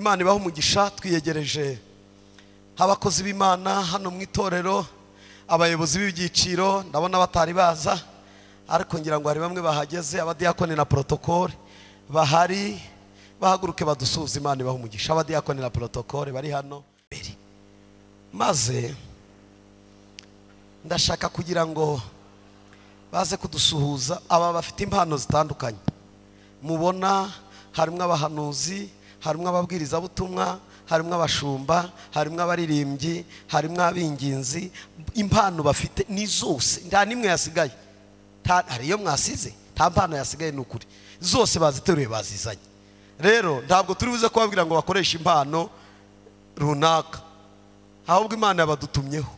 Imana ibahe umugisha. Twiyegereje abakozi b'Imana hano mu itorero, abayobozi b'ibyiciro ndabona batari baza, ariko ngira ngo hari bamwe bahageze, abadiyakoni na protocole bahari, bahaguruke badusuhuze. Imana ibahe umugisha. Abadiyakoni na protocole bari hano. Maze ndashaka kugira ngo baze kudusuhuza aba bafite impano zitandukanye mubona, harimo abahanuzi, harimo ababwirizabutumwa, harimo abashumba, harimo abaririmbyi, harimo abinginzi. Impano bafite ni zose, nta nimwe yasigaye. Hari iyo mwasize, nta mpano yasigaye, ni ukuri zose baziteruye bazizanye. Rero ntabwo turi buze kubabwira ngo bakoreshe impano runaka, ahubwo Imana yabadutumyeho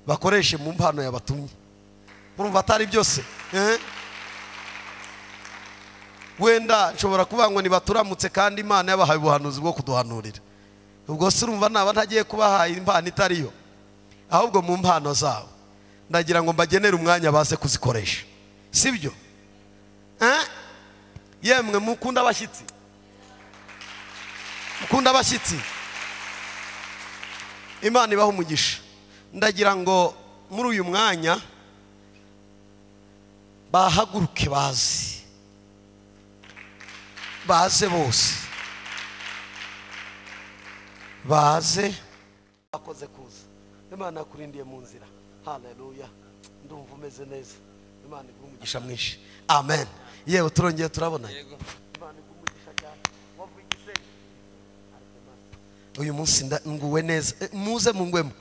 bakoreshe mu mpano yabatumye. Murumva atari byose? Wenda nshobora kuvuga ngo nibaturamutse kandi Imana yabahaye ubuhanuzi bwo kuduhanurira. Ubwo se urumva naba ntagiye kubahaye impano itariyo? Ahubwo mu mpano zabo ndagira ngo mbagenere umwanya baze kuzikoresha, sibyo? Yemwe mukunda abashyitsi, mukunda abashyitsi. Imana ibahe umugisha. Ndagira ngo muri uyu mwanya bahaguruke, baze baze bose, baze bakoze kuza. Imana yakurindiye mu nzira. Haleluya, ndumva umeze neza. Imana iguhe umugisha mwinshi. Amen. Yewe turongeye turabona. Imana iguhe umugisha cyane. Wavuye Igisenyi. Uyu munsi nguwe neza. Muze mungwemo.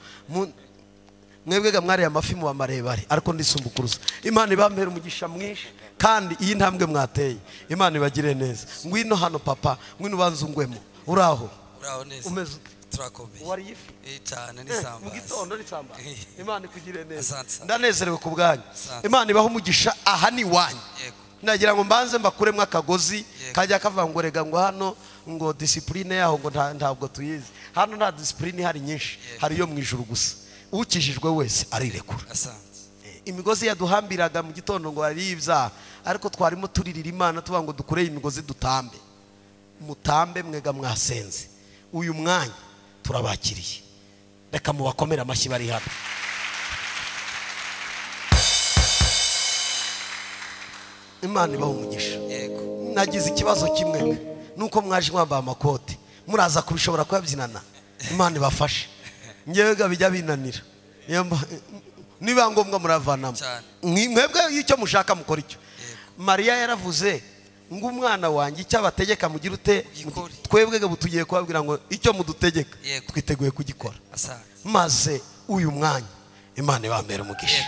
Mwebwega mwariye amafi mu marebare, ariko ndisumbukuruza. Imana ibampera umugisha mwinshi, kandi iyi ntambwe mwateye Imana ibagire neza. Ngwino hano papa, ngwino ubanze ungwemo. Uraho? Uraho neza. Umeze ute? Turakomeye. Wariye ifi? Cyane, n'isambaza. Mu gitondo n'isambaza. Imana ikugire neza. Ndanezerewe ku bwanyu. Imana ibahe umugisha. Aha ni wanyu. Nagira ngo mbanze mbakuremo akagozi kajya kavuga ngo rega ngo hano ngo discipline yaho ngo ntabwo tuyizi. Hano nta discipline hari nyinshi, hari yo mu ijuru gusa. Ukijijwe wese arirekura. Imigozi yaduhambiraga mu gitondo ngo ari ibyaha, ariko twarimo turirira Imana tuvuga ngo dukureye imigozi dutambe. Mutambe mwega mwasenze. Uyu mwanya turabakiriye. Reka mubakomere amashyi bari hano. Imana ibahe umugisha. Nagize ikibazo kimwe nuko mwaje mwambaye amakote, muraza kubishobora kuyabyinana. Imana ibafashe. Njyewe bijya binanira, niba ngombwa muravanamo. Mwebwe icyo mushaka mukora icyo. Mariya yaravuze ngo umwana wanjye icyo abategeka mugira ute, twebwe tugiye kubabwira ngo icyo mudutegeka twiteguye kugikora. Maze uyu mwanya Imana ibambere umugisha.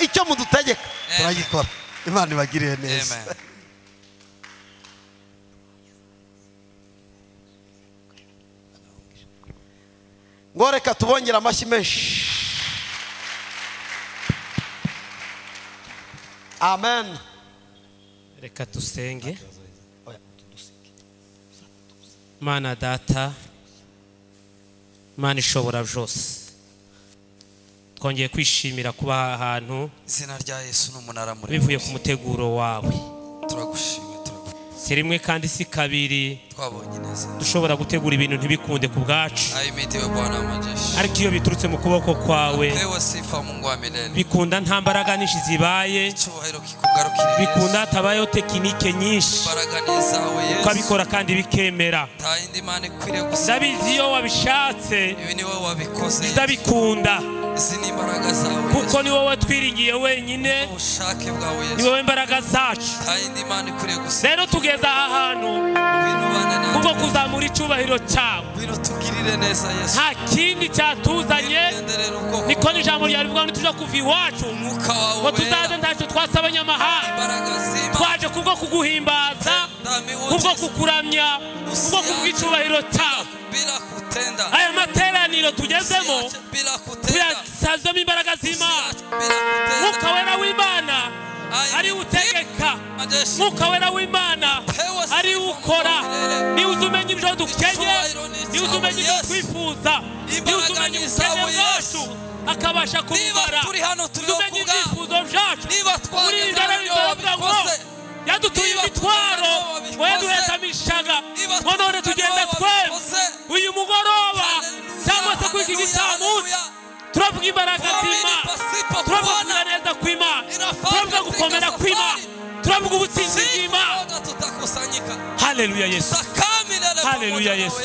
Icyo mudutegeka turagikora. Imana ibagirire neza. Ngo reka tubongere amashyi menshi. Amen. Reka dusenge. Mana data, Mana ishobora byose, twongeye kwishimira kuba ahantu izina rya Yesu n'umunara muremure bivuye ku muteguro wawe. Turagushimye, si rimwe kandi si kabiri twabonye neza dushobora gutegura ibintu ntibikunde ku bwacu, Ahimidiwe Bwana w'amajeshi. ariko iyo biturutse mu kuboko kwawe Pewe sifa Mungu wa milele. bikunda nta mbaraga nyinshi zibaye, Icyubahiro kikugarukire. bikunda hatabayeho tekinike nyinshi, Imbaraga ni izawe Yesu. ukabikora kandi bikemera. Nta yindi Mana ikwiriye gusa. Ndabizi iyo wabishatse Ibi ni wowe wabikoze. bizabikunda, Izi ni imbaraga zawe kuko ni wowe twiringiye wenyine, ubushake bwawe Yesu. ni wowe imbaraga zacu. Nta yindi Mana ikwiriye gusa. Rero tugeze aha hantu Ngwino ubane natwe. kubwo kuzamura icyubahiro cyawe. Ngwino tugirire neza Yesu. Nta kindi cyatuzanye, Ugenderere ubwoko niko n'ijambo ryawe rivuga ngo ntituja kuva iwacu Umwuka wawe ngo tuzaze ntacyo twasaba abanyamahanga. Imbaraga z'Imana. Twaje kubwo kuguhimbaza, kubwo kukuramya, kubwo kuvuga icyubahiro cyawe. Bila kutenda. Aya materaniro tugezemo Bila kutenda. tuyasazemo imbaraga z'Imana. Bila kutenda. Mwuka wera w'Imana ari utegeka, Mwuka wera w'Imana ari ukora. Niwe uzi umenya ibyo dukenye, niwe uzi umenya ibyo twifuza, niwe uzi umenya ubukene bwacu akabasha kubumara. Niba turi hano turiho Uzi umenya kubwawe. ibyifuzo byacu. Niba Muri twageze iri hano joro niwe biravuga ngo wabikoze. yadutuye imitwaro, ngo yaduhetamishaga, ngo none tugenda twemye. Uyu mugoroba cyangwa se kuri iki gicamunsi turavuga imbaraga z'Imana, turavuga kugira neza kw'Imana, turavuga gukomera kw'Imana, turavuga ubutsinzi bw'Imana. Haleluya Yesu, haleluya Yesu,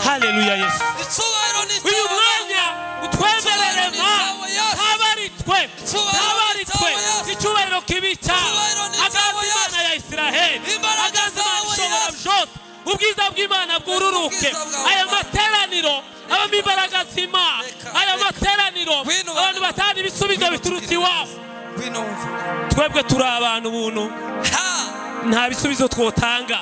haleluya Yesu. Uyu mwanya utwemerere ma ntabari twe, ntabari twe, icyubahiro kibi cyawe, agaza Imana ya Isiraheli, agaza Imana ishobora byose, ubwiza bw'Imana bwururuke. Aya materaniro abamo imbaraga z'Imana, aya materaniro abantu batanga ibisubizo biturutse iwabo. Twebwe turi abantu buntu, nta bisubizo twotanga,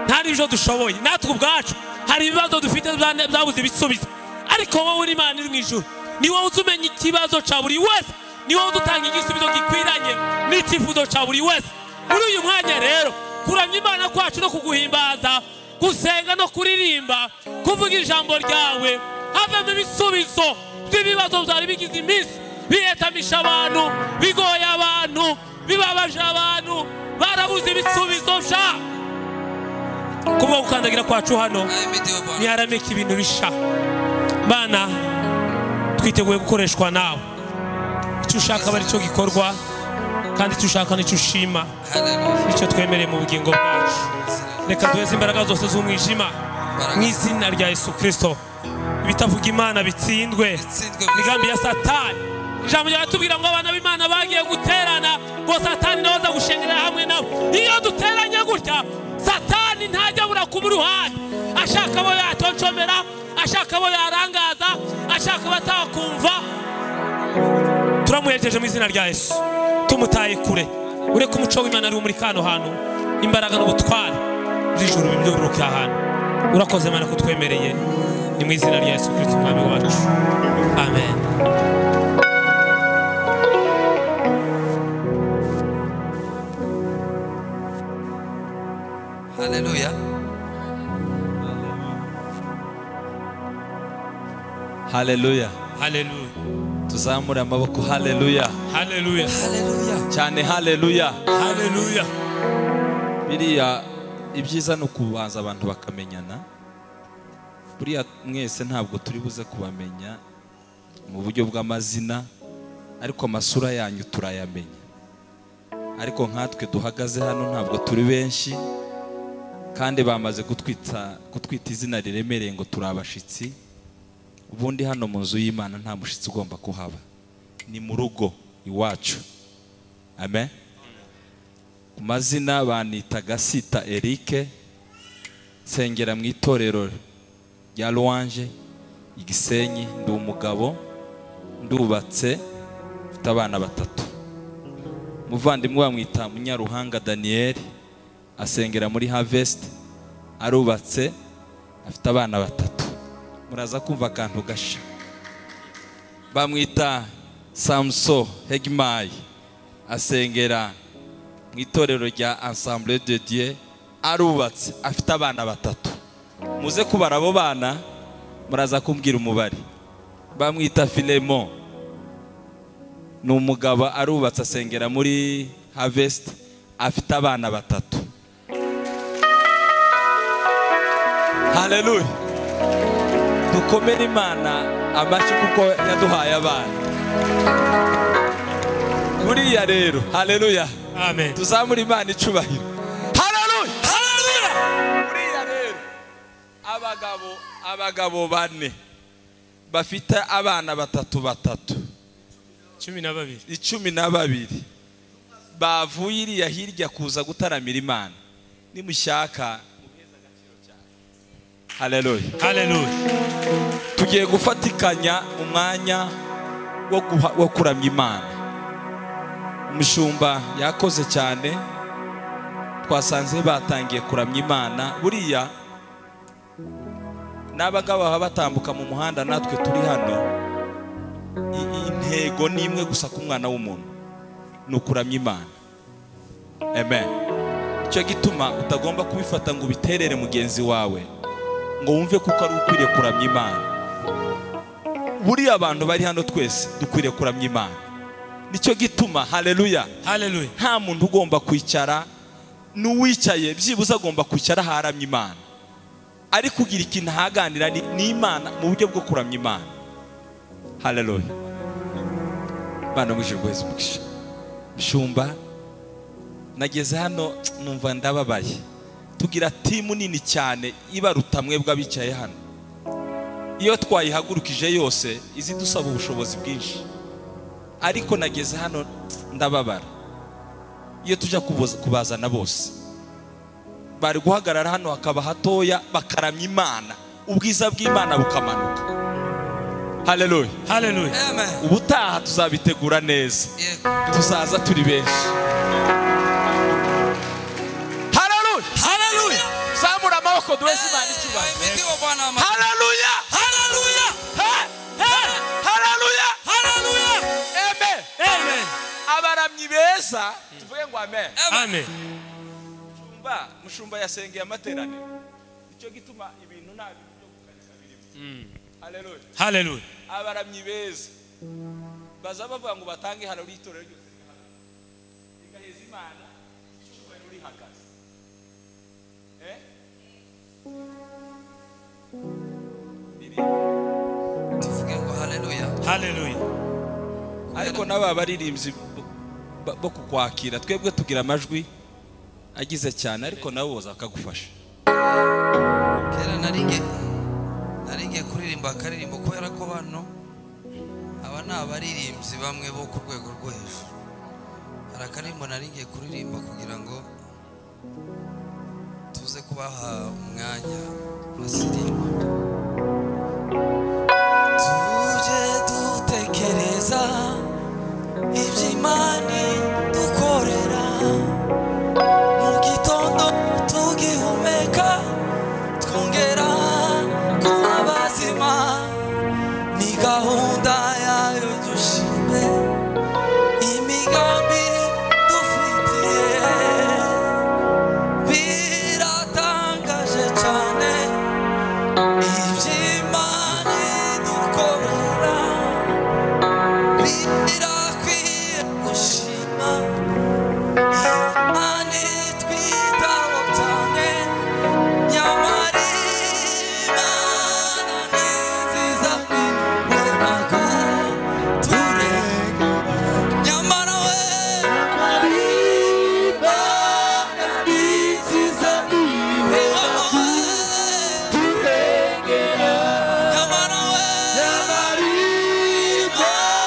nta n'ibyo dushoboye. Natwe ubwacu hari ibibazo dufite byabuze ibisubizo, ariko wowe uri Imana iri mu ijuru, ni wowe uzi umenya ikibazo cya buri wese, ni wowe udutanga igisubizo gikwiranye n'icyifuzo cya buri wese. Muri uyu mwanya rero, kuramya Imana kwacu no kuguhimbaza, gusenga no kuririmba, kuvuga ijambo ryawe, havemo ibisubizo by'ibibazo byari bigize iminsi bihetamisha abantu, bigoye abantu, bibabaje abantu, barabuze ibisubizo bya kubwo gukandagira kwacu hano. Niharamike ibintu bisha. Bana, twiteguye gukoreshwa nawe. Icyo ushaka aba aricyo gikorwa, kandi icyo ushaka nicyo ushima, nicyo twemereye mu bugingo bwacu. Reka duheze imbaraga zose z'umwijima mu izina rya Yesu Kristo. Ibitavuga Imana bitsindwe, imigambi ya Satani. Ijambo ryaratubwira ngo abana b'Imana bagiye guterana, ngo Satani nawe aza gushengerera hamwe nabo. Iyo duteranye gutya, Satani ntajya abura kuba uruhande, ashaka abo yatoncomera, ashaka abo yarangaza, ashaka abatakumva. Turamuhejeje mu izina rya Yesu, tumutaye kure. Ureke umuco w'Imana ari muri kano hantu, imbaraga n'ubutware by'ijuru bibyururuka ahantu. Urakoze Mana kutwemereye, ni mu izina rya Yesu Kristo Umwami wacu, amen. Haleluya. Haleluya. Haleluya. Tuzamure amaboko. Haleluya. Haleluya. Haleluya. Cyane haleluya. Haleluya. Biriya ibyiza no kubanza abantu bakamenyana. Buriya mwese ntabwo turi buze kubamenya mu buryo bw'amazina, ariko amasura yanyu turayamenya. Ariko nkatwe duhagaze hano ntabwo turi benshi, kandi bamaze kutwita izina riremereye ngo turi abashitsi. Ubundi hano mu nzu y'Imana nta mushitsi ugomba kuhaba, ni mu rugo iwacu. Amen. Ku mazina banitaga Sita Eric, sengera mu itorero rya Louange Igisenyi. Ndi umugabo, ndubatse, mfite abana batatu. Muvandimwe bamwita Munyaruhanga Daniel, asengera muri Harvest, arubatse, afite abana batatu. Muraza kumva akantu gasha. Bamwita Samso Hegmai, asengera mu itorero rya Ensemble de Dieu, arubatse, afite abana batatu. Muze kubara abo bana, muraza kumbwira umubare. Bamwita Philemon, ni umugabo, arubatse, asengera muri Harvest, afite abana batatu. Haleluya. Dukomere Imana amashyi kuko yaduhaye abana. Buriya rero, haleluya. Amen. Tuzamure Imana icubahiro. Haleluya. Haleluya. Buriya rero abagabo bane bafite abana batatu batatu, 12, 12 bavuye iriya hirya kuza gutaramira Imana. Nimushaka muheza agaciro cyane. Haleluya. Haleluya. Tugiye gufatikanya umwanya wo kuramya Imana. Umushumba yakoze cyane, twasanze batangiye kuramya Imana. Buriya n'abagabo baba batambuka mu muhanda, natwe turi hano, intego ni imwe gusa ku mwana w'umuntu, ni ukuramya Imana. Amen. Icyo gituma utagomba kubifata ngo ubiterere mugenzi wawe ngo wumve kuko ari ukwiriye kuramya Imana. Buriya abantu bari hano twese dukwiriye kuramya Imana. Nicyo gituma, haleluya, haleluya, nta muntu ugomba kwicara N'uwicaye byibuze agomba kwicara haramya Imana, ari kugira ikintu ahaganira n'Imana mu buryo bwo kuramya Imana. Haleluya. Bana mwishe guheza umugisha. Mshumba, nageze hano numva ndababaye. Tugira timu nini cyane ibaruta mwebwe abicaye hano. Iyo twayihagurukije yose izidusaba ubushobozi bwinshi, ariko nageze hano ndababara. Iyo tujya kubazana bose bari guhagarara hano hakaba hatoya bakaramya Imana, ubwiza bw'Imana bukamanuka. Haleluya. Haleluya. Amen. Ubutaha tuzabitegura neza, tuzaza turi benshi. Haleluya. Haleluya. Zamura amaboko duheze Imana icyubahiro. Haleluya. Haleluya. Haleluya. Haleluya. Amen. Amen. Abaramyi beza tuvuge ngo amen. Amen. Mushumba yasengeye amateraniro, nicyo gituma ibintu nta bintu byo gukanika birimo. Haleluya. Haleluya. Abaramyi beza baza bavuga ngo batange haleluya itorero ryose rigaheza Imana icyubahiro rihagaze. Tuvuge ngo haleluya. Haleluya. Ariko n'aba baririmbyi bo kukwakira twebwe tugira amajwi agize cyane, ariko nabo boza bakagufasha. Kera naringe kuririmba akaririmbo kubera ko bano aba ni abaririmbyi bamwe bo ku rwego rwo hejuru. Hari akaririmbo naringe kuririmba kugira ngo tuze kubaha umwanya basirimba. Tujye dutekereza iby'Imana dukorera, mu gitondo tugihumeka twongera kuba bazima, ni gahunda yayo dushime imigambi dufitiye. Biratangaje cyane iby'Imana dukorera, birakwiye gushima. Imana itwitaho cyane, nyamara Imana ni nziza ni turengera. Nyamara we Imana ni nziza ni turengera. Nyamara we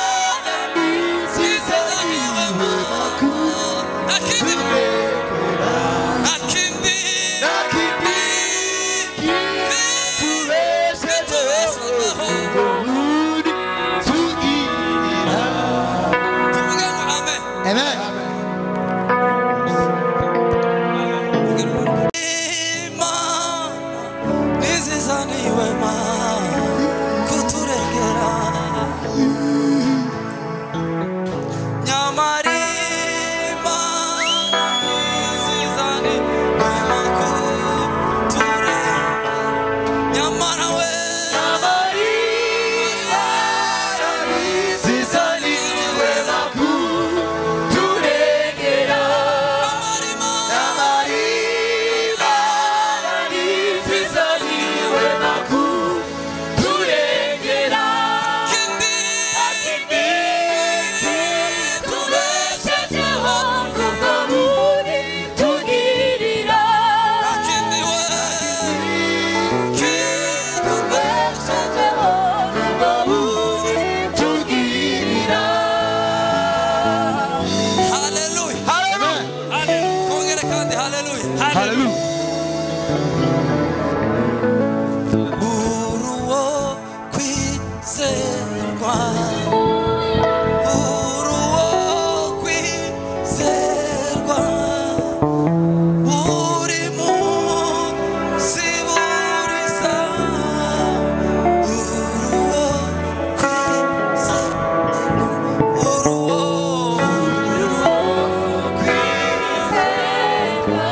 Imana ni nziza ni Amen. Hallelujah. Uruwo kwizerwa, uruwo kwizerwa, buri munsi buri saha, uruwo kwizerwa, uruwo kwizerwa.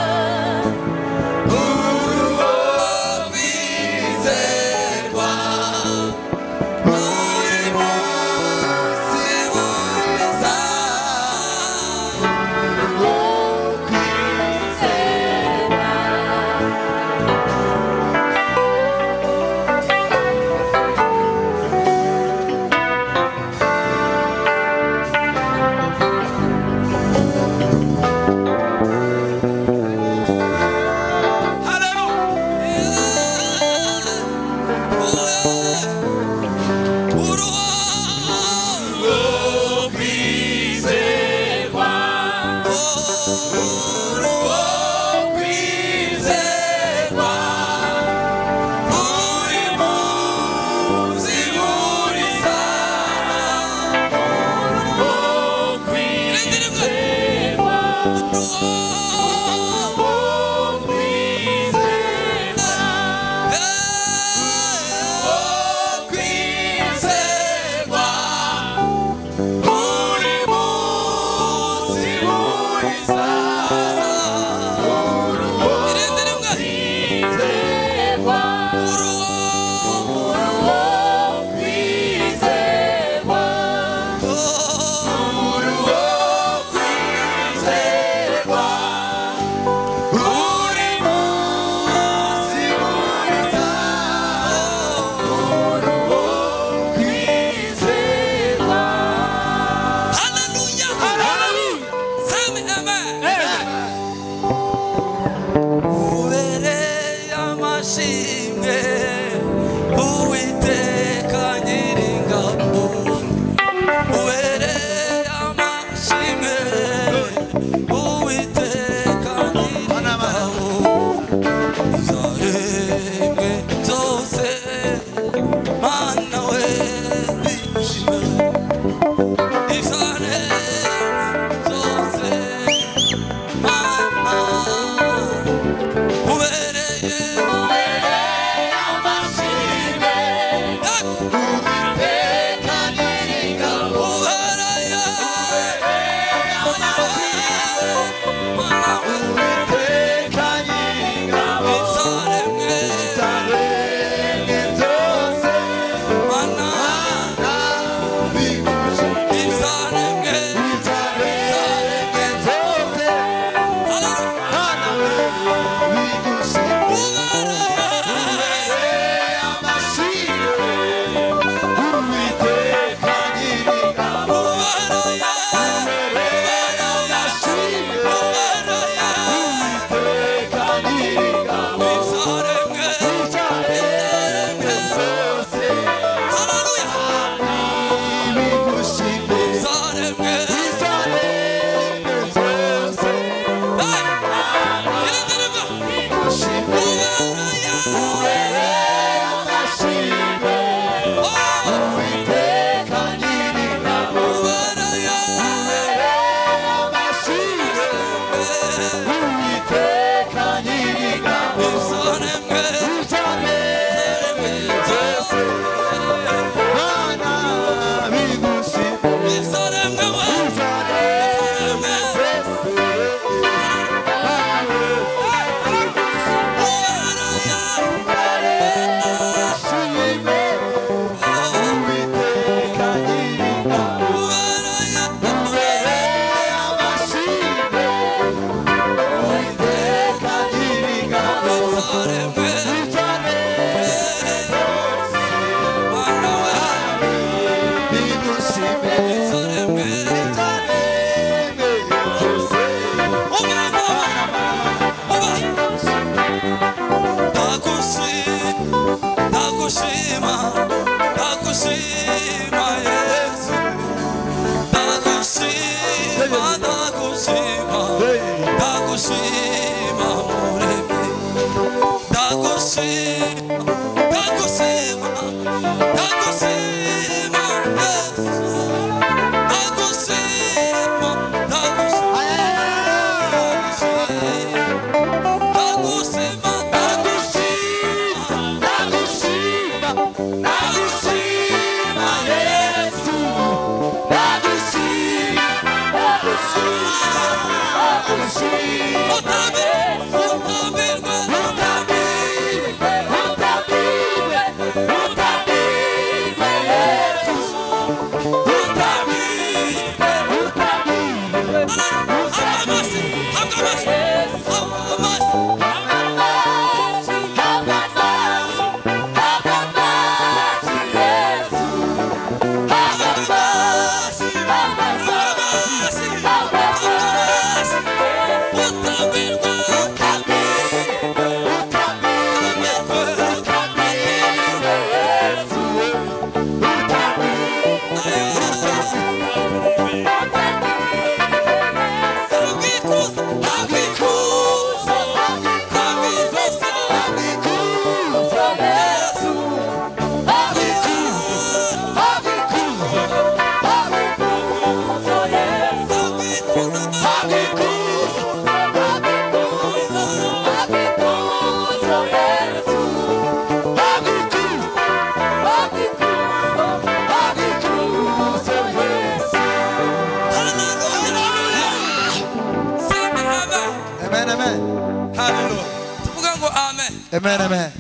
Amen, amen.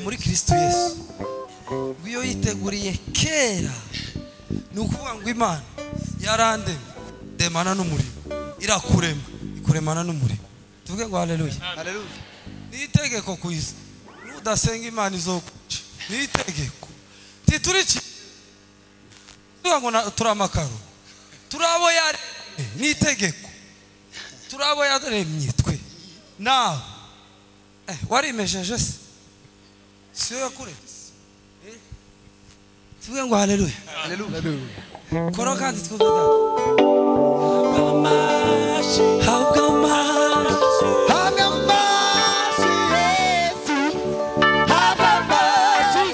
Muri Kristo Yesu iyo yiteguriye kera ni ukuvuga ngo Imana yarandemye demana n'umurimo irakurema ikuremana n'umurimo. Tuvuge ngo haleluya. Haleluya. Ni itegeko ku isi, nudasenga Imana izokuca. Ni itegeko. Tituriki tuvuga ngo turamakaro turabo yaremye, ni itegeko. Turabo yaremye twe nawe warimesheje se siyo yakure. Tuvuge ngo haleluya. Haleluya. Kora kandi twumve data. Habwa amashi, habwa amashi Yesu, habwa amashi,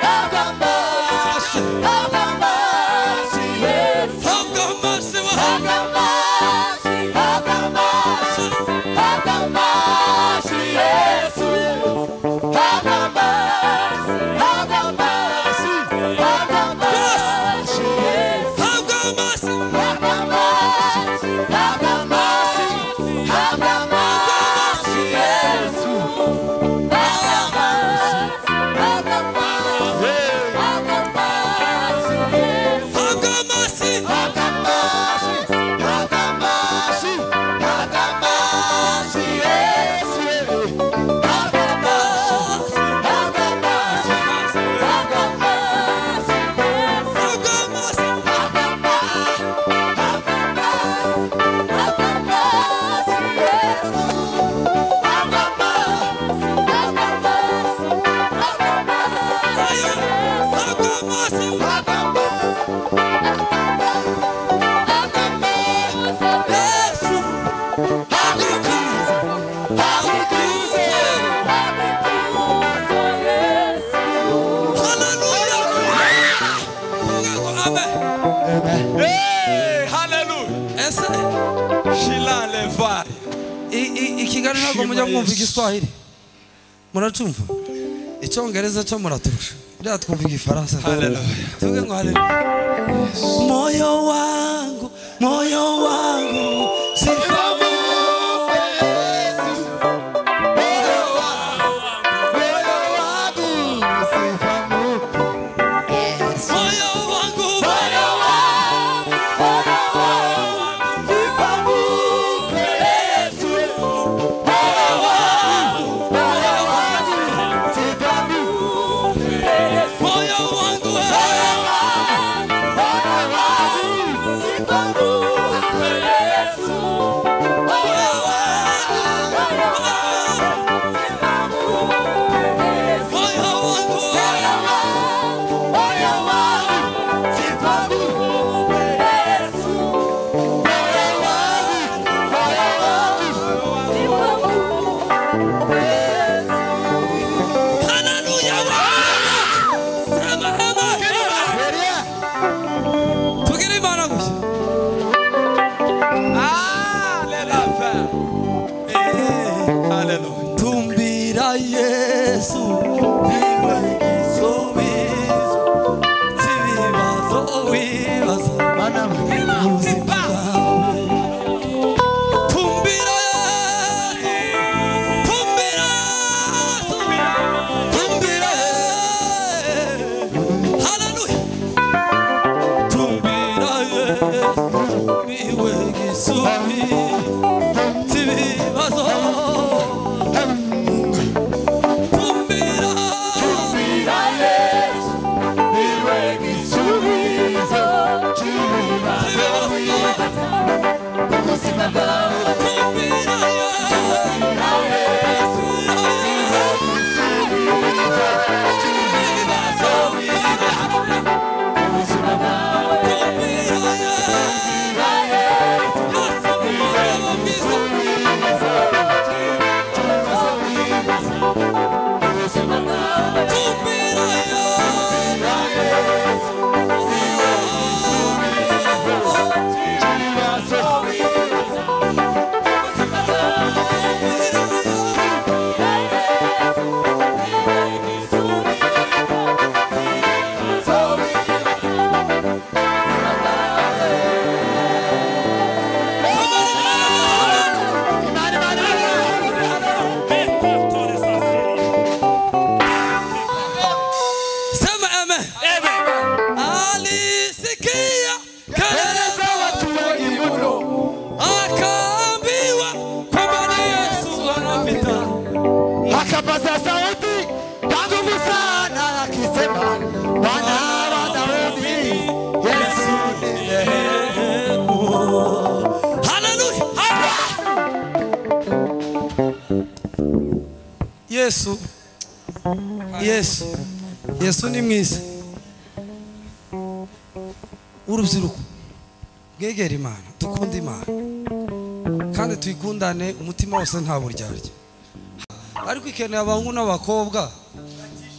habwa amashi, habwa amashi Yesu, habwa amashi, habwa amashi, habwa amashi, habwa amashi Yesu, habwa amashi, habwa amashi, habwa amashi Yesu, habwa amashi, habwa amashi, habwa amashi. Amen. Hey, hallelujah. Ese Shila levari. I Kigali ntabwo mujya mwumva igiswahili. Muracumva? Icyongereza cyo muraturusha. Buriya twumva igifaransa. Hallelujah. Tuvuge ngo hallelujah. Moyo wangu, moyo wangu, sifa mupe Yesu. Moyo wangu, sifa mupe Yesu. Moyo wangu, Moyo wangu, sifa mupe Yesu. Moyo wangu, sifa mupe Yesu. Moyo wangu, Moyo wangu, sifa mupe Yesu. Moyo wangu, sifa mupe Yesu. Moyo wangu, Moyo wangu, sifa mupe Yesu. Moyo wangu, sifa mupe Yesu. Hallelujah. Sema amen. Tugire Imana gusa. Hallelujah. Hey, hallelujah. Tumbira Yesu niwe igisubizo cy'ibibazo wibaza mu buzima bwawe. Tumbira Yesu, tumbira Yesu, tumbira Yesu. Hallelujah. Tumbira Yesu niwe igisubizo cy'ibibazo. Tumbira, Tumbira Yesu, niwe gisubizo cy'ibibazo wibaza mu buzima bwawe. Tumbira Yesu. Tumbira Yesu, niwe gisubizo cy'ibibazo wibaza mu buzima bwawe. Tumbira Yesu, niwe gisubizo cy'ibibazo wibaza mu buzima bwawe. Tumbira Yesu, niwe gisubizo cy'ibibazo wibaza mu buzima bwawe. Tumbira Yesu, niwe gisubizo cy'ibibazo wibaza mu buzima bwawe. Imana, Imana, Imana. Sema amen. Alisikia kelele Kelele za watu wengi mno, akaambiwa kwamba ni Yesu anapita. akapaza sauti kwa nguvu sana akisema, Bwana wa Daudi, Yesu nirehemu. Haleluya. Yesu, Yesu, Yesu ni mwiza. Urubyiruko bwegera Imana, dukunde Imana kandi tuyikundane umutima wose nta buryarya. Ariko ikeneye abahungu n'abakobwa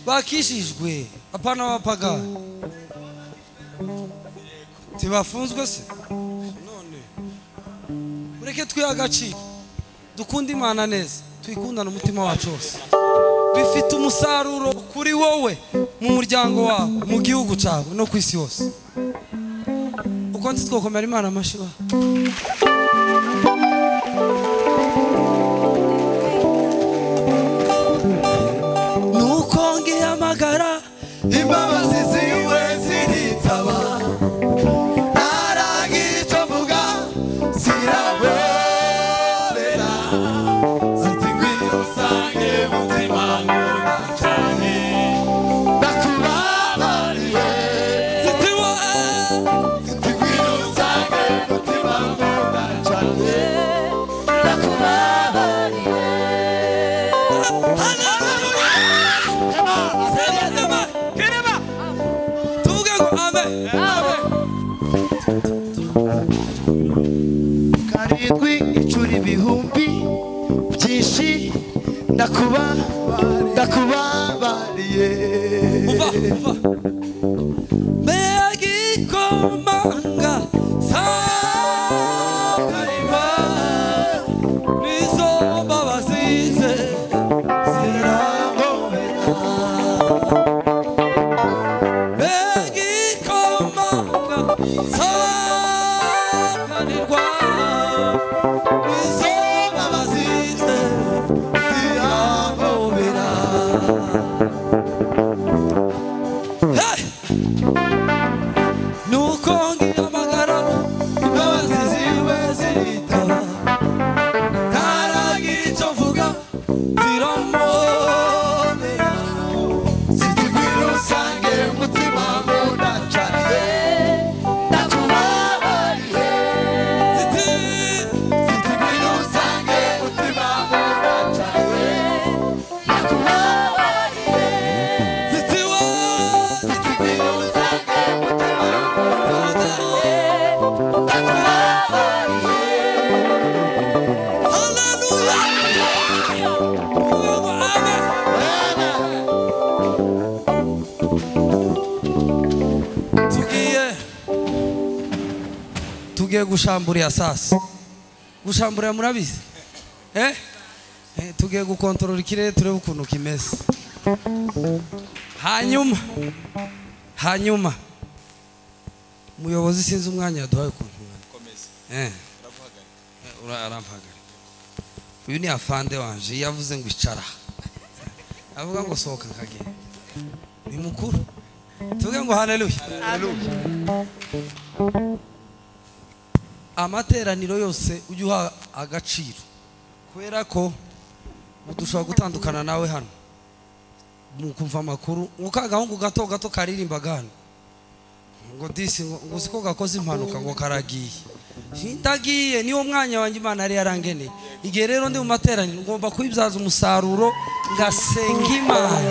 bakishijwe, apana abapagani. Tibafunzwe se? None mureke twihe agaciro, dukunde Imana neza, tuyikundane umutima wacu wose. Bifite umusaruro kuri wowe, mu muryango wawe, mu gihugu cyawe no ku isi yose. Uko nzi twokomera Imana amashyi ba. Nuko ngihamagara Imbabazi ziwe ziritaba, naragira icyo mvuga zirahorera, ziti ngwino usange mutima nkunda cyane, ndakubabariye. zitiwa Ziti ngwino usange mutima nkunda cyane, ndakubabariye. Haleluya. Sema amen. Tuvuge ngo amen. Karindwi inshuro ibihumbi byinshi ndakubabariye. Uva, uva. Mbega Igikomanga sakarima nizo mbabazi ze zirangobera. Igikomanga sakanirwa nizo mbabazi ze zirangobera. Hey! Nuko ngihamagara imbabazi ziwe ziritaba, ntaragira icyo mvuga ziramubera. Ziti ngwino usange mutima nkunda cyane ndakubabariye. Ziti Ziti ngwino usange mutima nkunda cyane ndakubabariye. Ziti we Ziti ngwino usange mutima nkunda ndakubabariye. Haleluya. Amen. Tugiye gushamburira sasa. Gushamburira murabizi? Tugiye gukontorora ikirere turebe ukuntu kimeze. Hanyuma umuyobozi sinzi umwanya yaduhaye ukuntu Komeza. Arampagarika. Uyu ni afande wanje yavuze ngo icara, avuga ngo sohoka nkagenda. Ni mukuru. Tuvuge ngo haleluya. Amateraniro yose ujye uha agaciro, kubera ko dushobora gutandukana nawe hano mukumva amakuru ngo ka gahungu gato gato karirimbaga hano ngo disi ngo uzi ko gakoze impanuka ngo karagiye. Ndagiye niwo mwanya wanjye Imana yari yarangeneye. Igihe rero ndi mu materaniro ngomba kubibyaza umusaruro ngasenga Imana.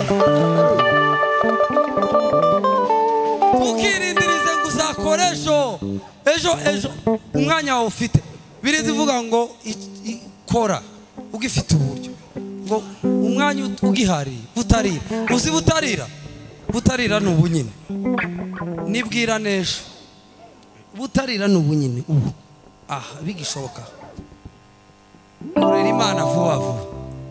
Ukirindirize ngo uzakora ejo ejo ejo umwanya wawe ufite. Birizi ivuga ngo kora ugifite uburyo, ngo umwanya ugihari butarira. Uzi butarira? Butarira ni ubu nyine, nibwira n'ejo. Butarira ni ubu nyine ubu aha bigishoboka. Korera Imana vuba vuba.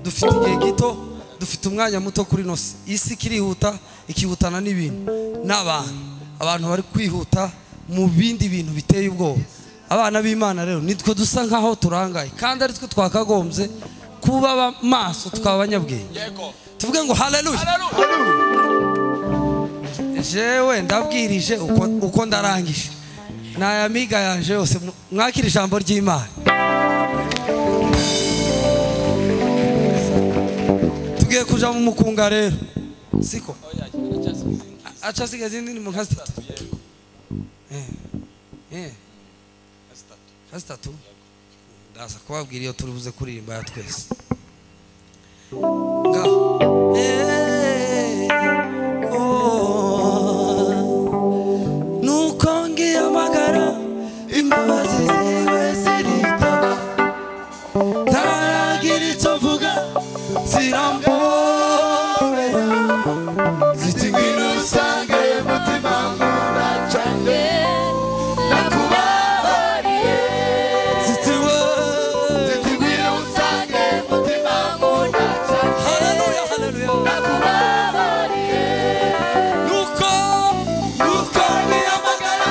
Dufite igihe gito, dufite umwanya muto kuri ino si. Isi ikirihuta, ikihutana n'ibintu n'abantu. Abantu bari kwihuta mu bindi bintu biteye ubwoba. Abana b'Imana rero nitwe dusa nkaho turangaye, kandi ari twe twakagombye kuba maso tukaba abanyabwenge. Tuvuge ngo haleluya. Jewe ndabwirije uko ndarangije nayamiga yanje yose. Mwakira ijambo ry'Imana. Tugiye kuja mu mukunga rero, siko? Acha siga izindi ni mu nka zitatu. Nka zitatu. Ndaza kubabwira iyo turi buze kuririmba ya twese. Ngaho. Nuko ngihamagara imbabazi ziwe ziritaba, ntaragira icyo mvuga zirambobera. Ziti ngwino usange mutima nkunda cyane ndakubabariye. Ziti we Ziti ngwino usange mutima nkunda cyane haleluya haleluya. ndakubabariye. Nuko Nuko ngihamagara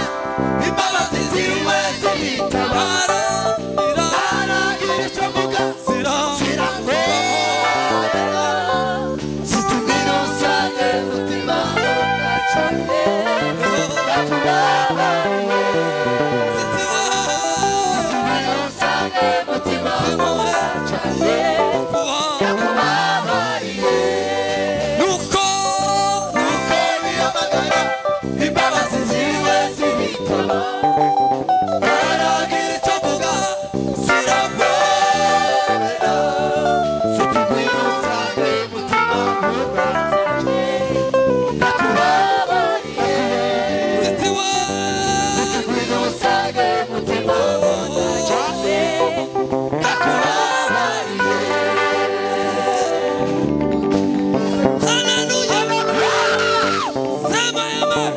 imbabazi ziwe ziritaba, ntaragira icyo mvuga zirambobera. Ziti ngwino usange mutima nkunda cyane ndakubabariye. Ziti we Ziti ngwino usange mutima nkunda cyane ndakubabariye. Nuko Nuko ngihamagara imbabazi ziwe ziritaba, ntaragira icyo mvuga zirambobera. Ziti ngwino usange mutima nkunda cyane ndakubabariye. Ziti we Ziti ngwino usange mutima nkunda cyane ndakubabariye. Haleluya. Sema amen.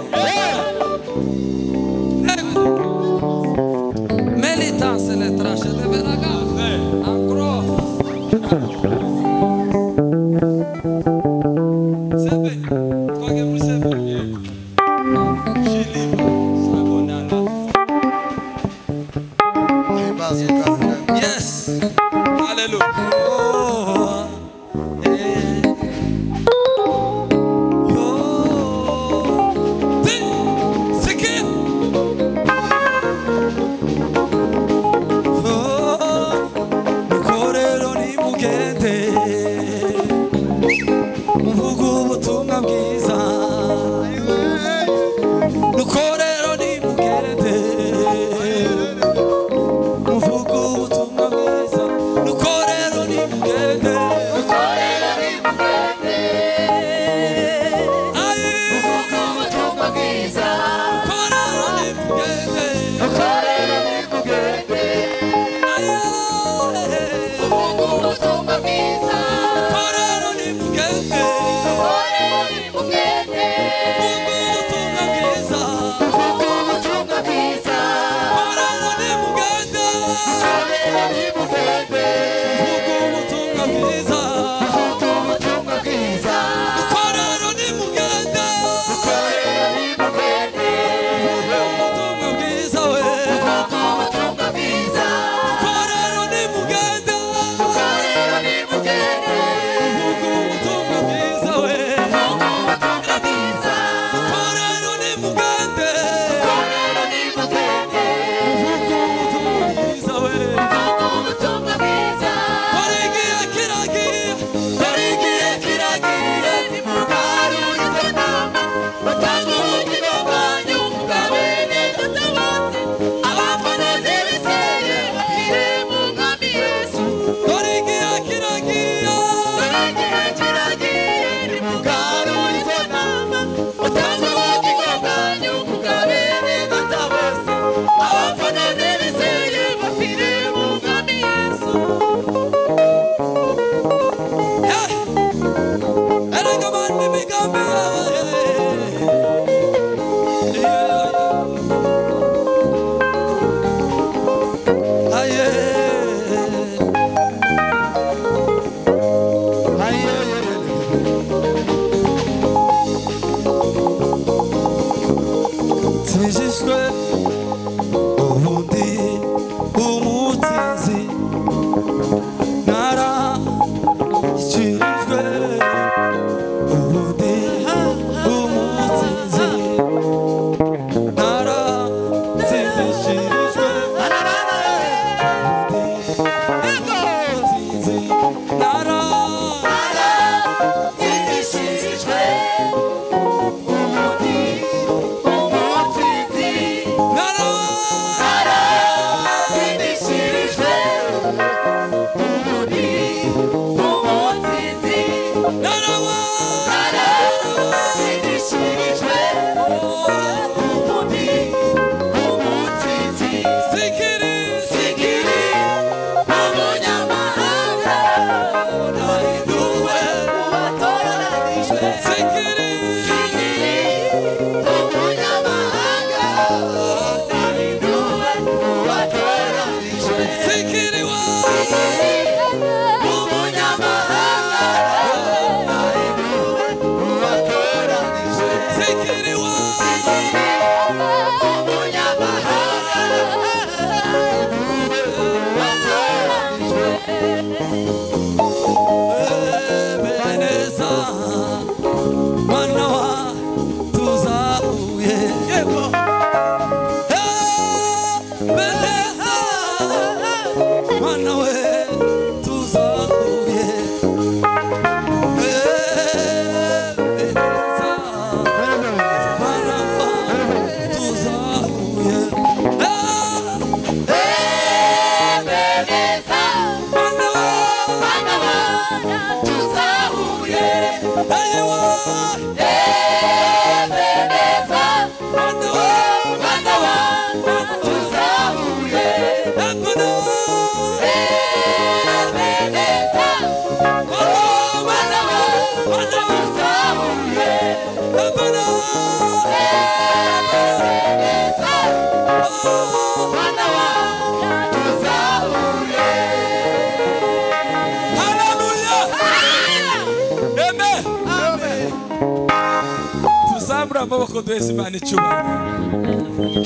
Amaboko duheze Imana icyubahiro.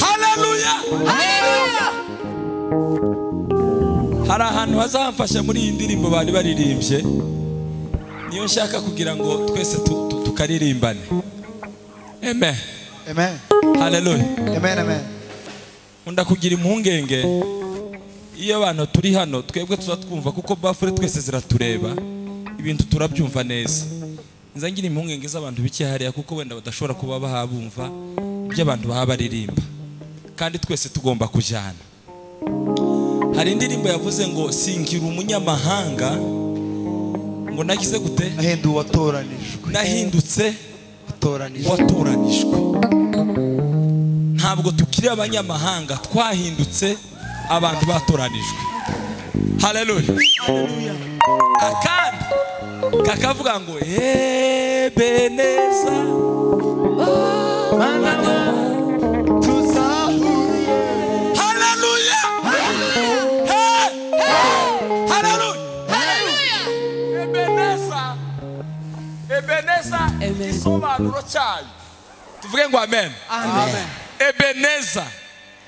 Haleluya! Hari ahantu hazamfasha muri iyi ndirimbo bari baririmbye, niyo nshaka kugira ngo twese tukaririmbane. Amen. Amen. Haleluya. Amen, amen. Nkunda kugira impungenge iyo abantu turi hano twebwe tuza twumva, kuko bafure twese ziratureba, ibintu turabyumva neza. Nza ngira impungenge z'abantu bike hariya, kuko wenda badashobora kuba bahabumva ibyo abantu baba baririmba, kandi twese tugomba kujyana. Hari indirimbo yavuze ngo singira umunyamahanga, ngo nagize gute? Nahinduwe watoranijwe. Nahindutse watoranijwe. Ntabwo tukiri abanyamahanga, twahindutse abantu batoranijwe. Haleluya. Akandi kakavuga ngo Ebeneza mana tuzahuye. Haleluya. Haleluya. Ebeneza, Ebeneza igisobanuro cyayo, tuvuge ngo amen. Amen. Ebeneza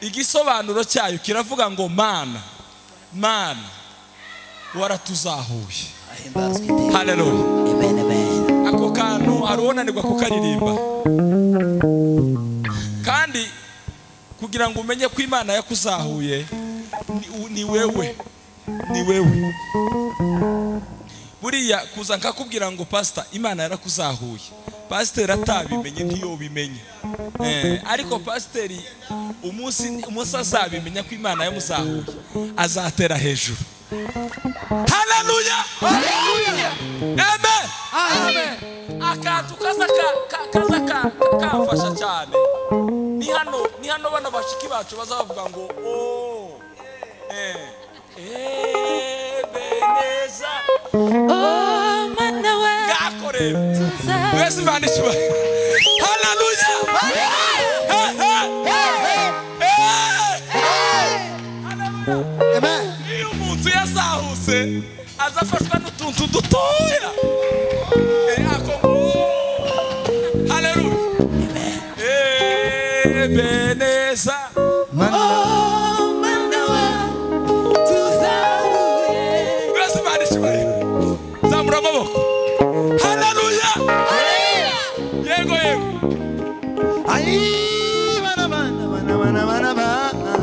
igisobanuro cyayo kiravuga ngo mana, mana waratuzahuye. Haleluya. Amen, amen. Ako kantu arubonanirwa kukaririmba, kandi kugira ngo umenye ko Imana yakuzahuye ni wewe, ni wewe. Buriya kuza nkakubwira ngo pastor Imana yarakuzahuye, pastor atabimenye ntiyobimenye. Ariko pastor umunsi azabimenya ko Imana yamuzahuye, azatera hejuru. Haleluya. Haleluya. Amen. Amen. Akantu kaza kamfasha cyane ni hano bana bashiki bacu bazavuga ngo oh Ebeneza oh mana we gakore wese Imana icyubahiro. Haleluya. Amen. Iyo umuntu yazahuse azafashwa n'utuntu dutoya. Haleluya. Ebeneza oh mana we tuzahuye. Wese Imana icyubahiro. Zamura amaboko. Haleluya. Yego yego. Ai mana mana mana mana mana.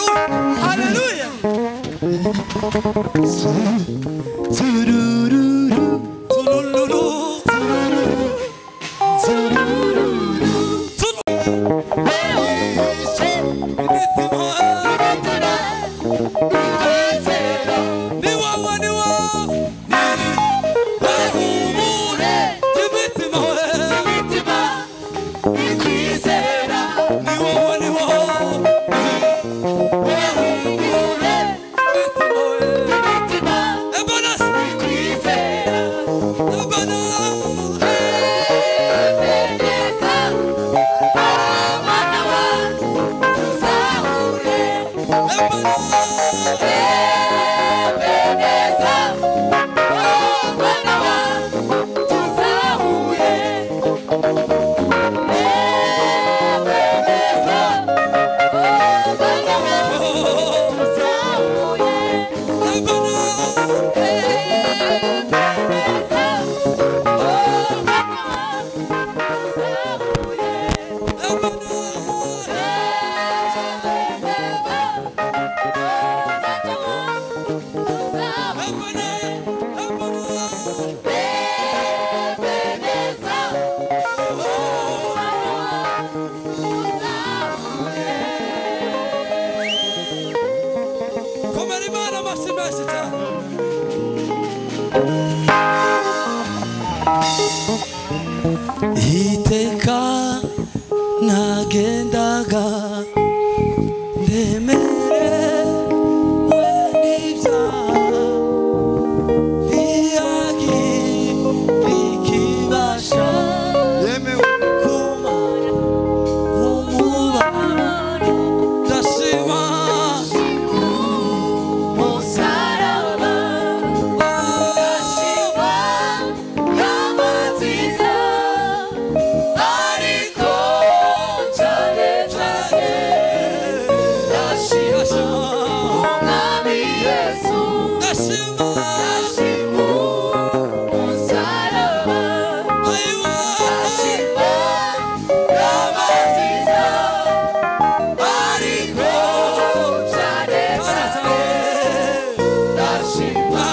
Hallelujah. Hallelujah. Iteka nagendaga ndemerewe n'ibyaha ntiyagira ikibasha kumara umubabaro ndashima Umusaraba ndashima nziza ariko cyane cyane ndashima Umwami Yesu ndashima ndashima umusaraba ndashima nziza ariko cyane cyane ndashima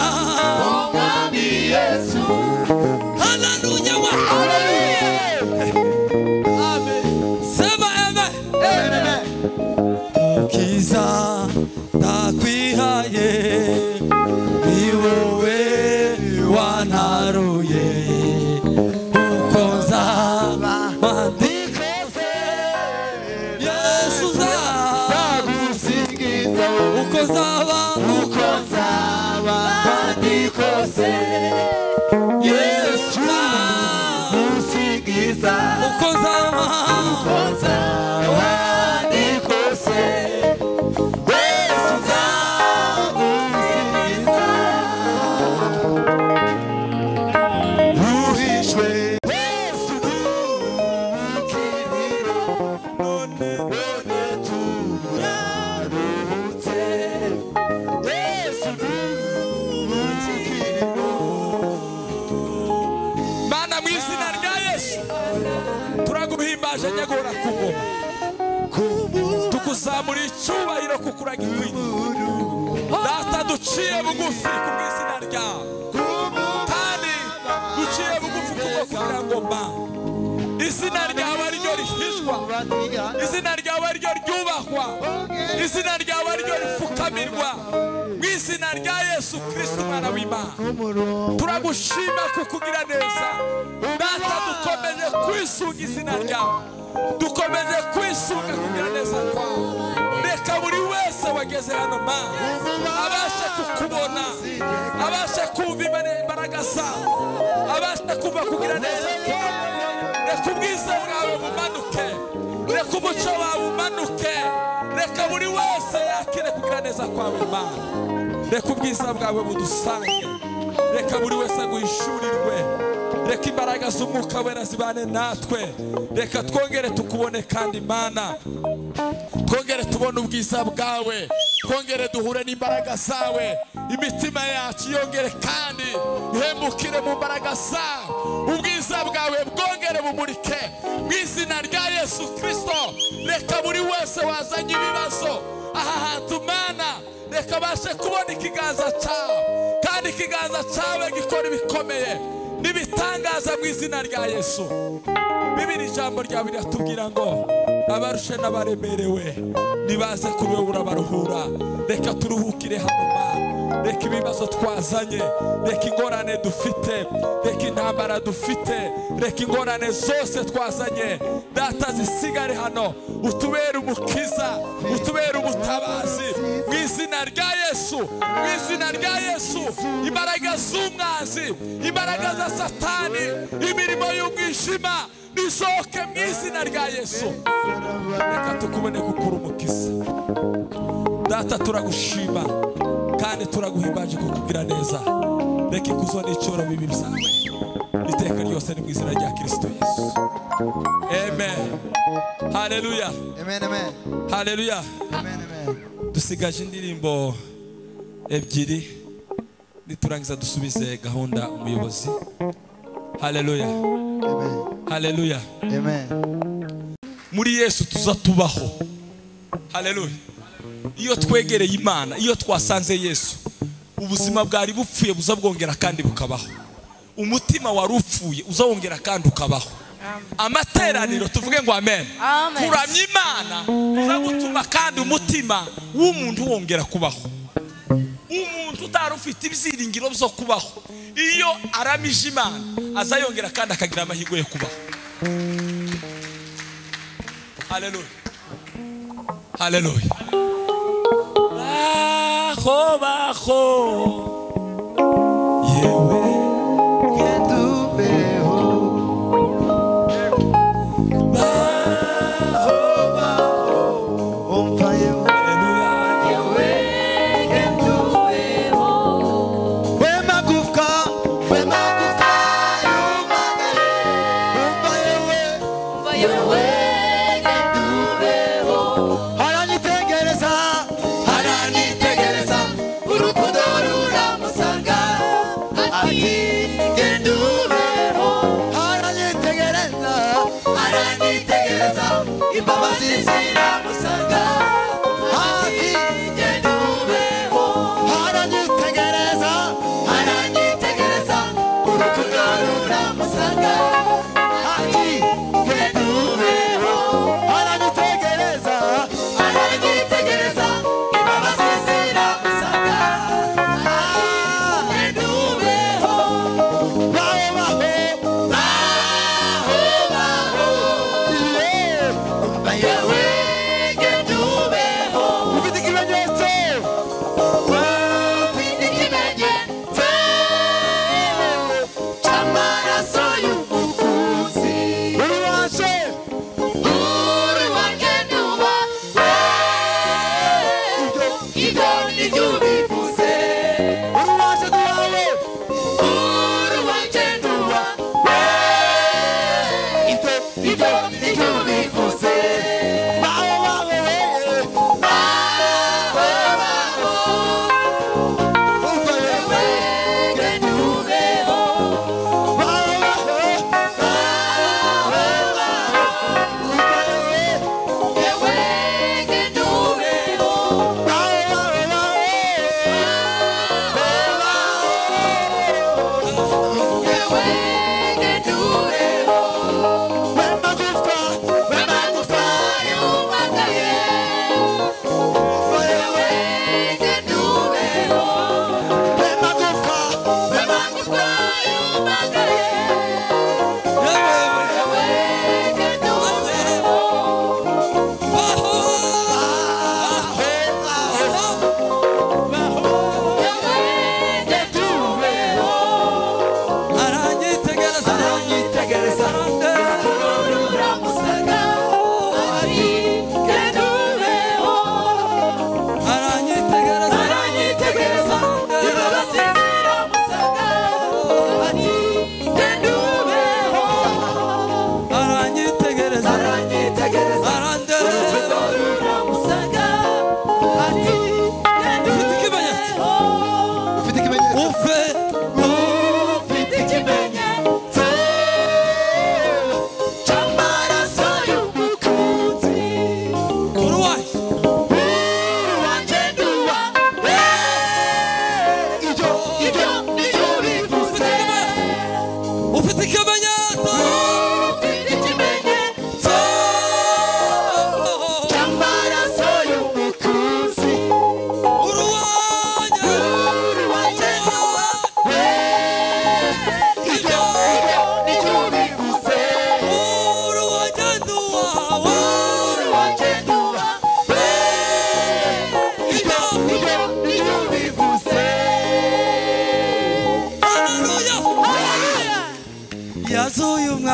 Umwami Yesu. Haleluya wa Amen. Sema amen. Amen. Mukiza ndakwihaye ni wowe wantaruye uko nzaba ndikoze Yesu Nzagusingiza uko nzaba uko nzaba ndikoze Yesu gusingiza uko nzaba uko nzaba ndikoze Yesu nzagusingiza ruhishwe Yesu n'ubukiriro none none turaruhutse Yesu n'ubukiriro. Mana mu izina rya Yesu turaguhimbaje nyagora ku ngoma tukuzamura icyubahiro kuko uragikwiye Data duciye bugufi ku bw'izina ryawe kandi duciye bugufi kubwo kugira ngo ma izina ryawe ariryo rihishwa izina ryawe ariryo ryubahwa izina ryawe ariryo ripfukamirwa mu izina rya Yesu Kristo umwana w'Imana turagushima kukugira neza Data dukomeje kwisunga izina ryawe dukomeje kwisunga kugira neza kwawe reka buri wese wageze hano ma abashe kukubona abashe kumva imbaraga zawe abashe kumva kugira neza kwawe reka ubwiza bwawe bumanuke reka umuco wawe umanuke reka buri wese yakire kugira neza kwawe Mana reka ubwiza bwawe budusange reka buri wese aguhishurirwe reka imbaraga z'umwuka wera zibane natwe reka twongere tukubone kandi Mana twongere tubone ubwiza bwawe Twongere duhure n'imbaraga zawe, imitima yacu yongere kandi ihembukire mu mbaraga zawe, ubwiza bwawe bwongere bumurike mu izina rya Yesu Kristo. Reka buri wese wazanye ibibazo aha hantu Mana, reka abashe kubona ikiganza cyawe, kandi ikiganza cyawe gikora ibikomeye n'ibitangaza mu izina rya Yesu. Bibiri ijambo ryawe riratubwira ngo abarushe n'abaremerewe nibaze kuri wowe urabaruhura. Reka turuhukire hano Mana, reka ibibazo twazanye, reka ingorane dufite, reka intambara dufite, reka ingorane zose twazanye Data zisigare hano, utubere umukiza, utubere umutabazi mu izina rya Yesu, mu izina rya Yesu. Imbaraga z'umwanzi, imbaraga za Satani, imirimo y'umwijima nisohoke mu izina rya Yesu. Reka tukubone kukura umukiza. Data turagushima kandi turaguhimbaje kukugira neza. Reka ikuzo n'icoro bibi byawe iteka ryose ni mu izina rya Kristo Yesu. Amen. Haleluya. Amen, amen. Haleluya. Amen, amen. Dusigaje indirimbo ebyiri niturangiza dusubize gahunda umuyobozi. Haleluya. Amen. Haleluya. Amen. Muri Yesu tuza tubaho. Haleluya. Iyo twegereye Imana, iyo twasanze Yesu, ubuzima bwari bupfuye buza bwongera kandi bukabaho. Umutima wari upfuye uzawongera kandi ukabaho. Amateraniro tuvuge ngo amen. Kuramya Imana uza gutuma kandi umutima w'umuntu wongera kubaho. Umuntu utari ufite ibyiringiro byo kubaho, iyo aramije Imana azayongera kandi akagira amahirwe yo kubaho. Haleluya. Haleluya. Baho baho yewe Gendubeho, baho baho, umva yewe. Haleluya. Yewe gendubeho, we magufwa, we magufwa yumagare, umva yewe, yewe gendubeho. Aranyitegereza, aranyitegereza, urukundo ruramusanga, ati gendubeho. Aranyitegereza, aranyitegereza, imbabazi ziramusanga, ati gendubeho. Aranyitegereza, aranyitegereza, urukundo ruramusanga, ati gendubeho. Aranyitegereza, aranyitegereza, imbabazi ziramusanga, ati gendubeho. Baho baho, baho baho, yeah. Yewe gendubeho. Ufite ikimenyetso, ufite ikimenyetso cy'amaraso y'umukunzi. Uri waje, uri wanjye nuba, ibyo nibyo ubivuze. Uri waje duhawe, uri wanjye nuba, ibyo nibyo ubivuze. Baho baho, baho baho, umva yewe gendubeho. Baho baho, baho baho, umva yewe, yewe gendubeho. Baho baho, baho baho, yewe gendubeho. We magufwa, we magufwa yumagaye, wewe gendubeho. We magufwa, we magufwa yumagaye, wewe gendubeho. Baho Baho baho, wewe gendubeho. Aranyitegereza, Aranyitegereza, ruramusanga, ati gendubeho. Aranyitegereza, Aranyitegereza, imbabazi ziramusanga, ati gendubeho. Aranyitegereza, Aranyitegereza, arandeba, urukundo ruramusanga, ati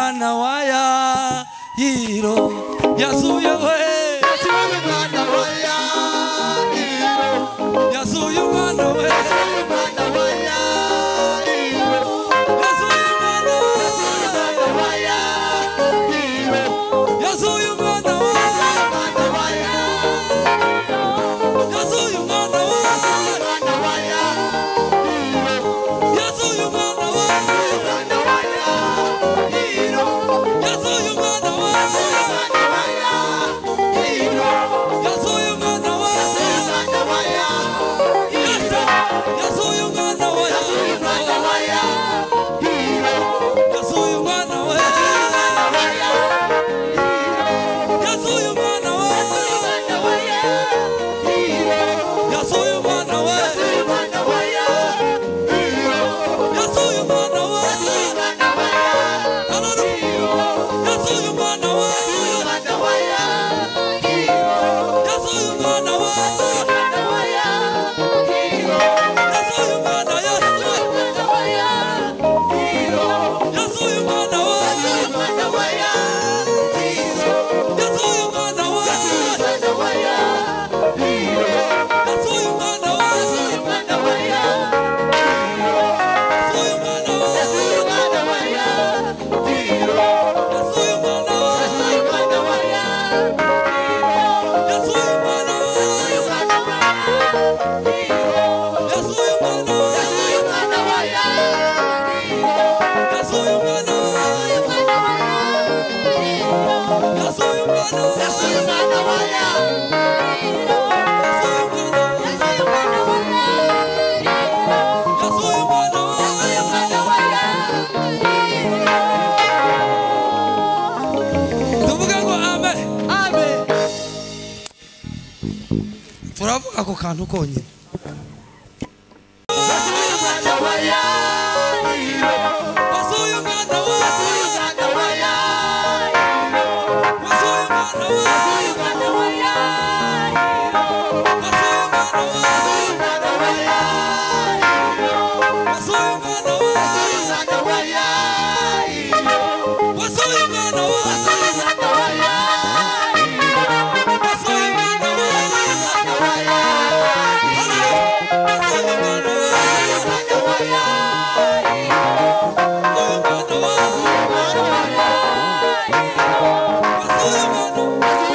umwana wa Yayiro, yazuye we, Yasuye umwana wa Yayiro, yazuye umwana we, yasuye umwana wa Yayiro, yazuye umwana we, yasuye umwana wa Yayiro, yazuye umwana we, umwana wa Yayiro, yazuye umwana we, umwana wa Yayiro, yazuye umwana we, umwana wa Yayiro, yazuye umwana we, umwana wa Yayiro, yazuye umwana we, umwana wa Yayiro, yazuye umwana we, umwana wa Yayiro, yazuye umwana we, yazuye umwana we, umwana wa Yayiro, yazuye umwana we, umwana wa Yayiro, yazuye umwana we, umwana wa Yayiro, yazuye umwana we, umwana wa Yayiro, yazuye umwana we, umwana wa Yayiro, yazuye umwana, yazuye umwana wa Yayiro, yazuye umwana we, umwana wa Yayiro, yazuye umwana we, umwana wa Yayiro, yazuye umwana we, umwana wa Yayiro, yazuye umwana we, umwana wa Yayiro, yazuye umwana we, umwana wa Yayiro, yazuye umwana we, umwana wa Yayiro, yazuye umwana we, umwana wa Yayiro, yazuye umwana we, yazuye umwana we, umwana wa Yayiro, yazuye umwana we, umwana wa Yayiro, yazuye umwana we. umwana wa Yayiro. Tuvuge ngo amen. Amen. Turavuga ako kantu konyine. Umwana wa Yayiro, Wazuye umwana we, umwana wa Yayiro, wazuye umwana we, umwana wa Yayiro, wazuye umwana we, umwana wa Yayiro, wazuye umwana we, umwana wa Yayiro, wazuye umwana we, umwana wa Yayiro, wazuye umwana we, umwana wa Yayiro, wazuye umwana we, umwana wa Yayiro, wazuye umwana we, umwana wa Yayiro, wazuye umwana we,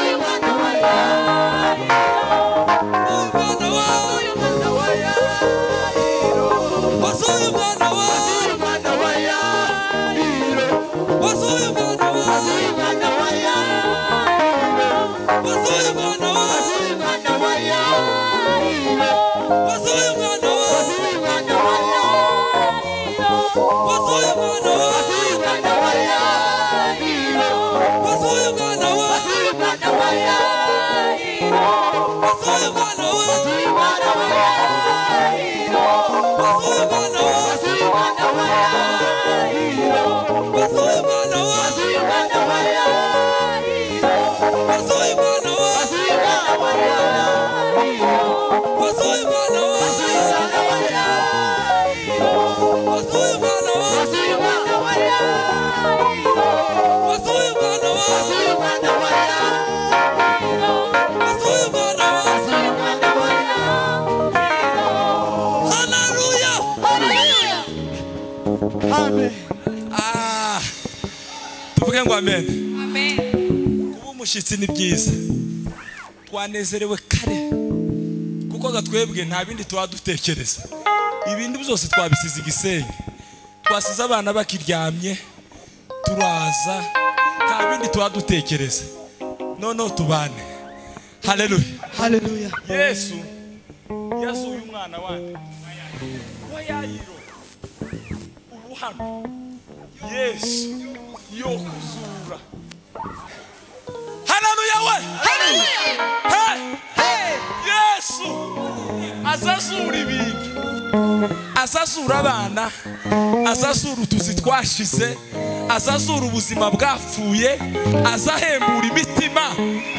umwana wa Yayiro, umwana we, umwana wa Yayiro, wazuye umwana we, umwana wa Yayiro, wazuye umwana we, umwana wa Yayiro, wazuye umwana we, umwana wa Yayiro, wazuye umwana we, umwana wa Yayiro, wazuye umwana we, umwana wa Yayiro, wazuye umwana we, umwana wa Yayiro, wazuye umwana we, umwana wa Yayiro, wazuye umwana we, umwana wa Yayiro, wazuye umwana we, umwana wa Yayiro, wazuye umwana we, umwana wa Yayiro, wazuye umwana we, umwana wa Yayiro, wazuye umwana we, umwana wa Yayiro, wazuye umwana we, umwana wa Yayiro, wazuye umwana we. umwana wa Yayiro. Haleluya! Hallelujah. Amen. Ah, tuvuge ngo amen. Kuba umushyitsi ni byiza, twanezerewe kare kuko gatwebwe nta bindi tuba dutekereza, ibindi byose twabisize igisenyi, twasize abana bakiryamye, turaza nta bindi tuba dutekereza, noneho tubane. Haleluya. Hallelujah. Yesu yazuye umwana wande wa Yayiro, ubu hano Yesu yo kuzura. Haleluya we. Hey! Yesu azazura ibintu, azazura abana, azazura utuzi twashize, azazura ubuzima bwapfuye, azahembura imitima.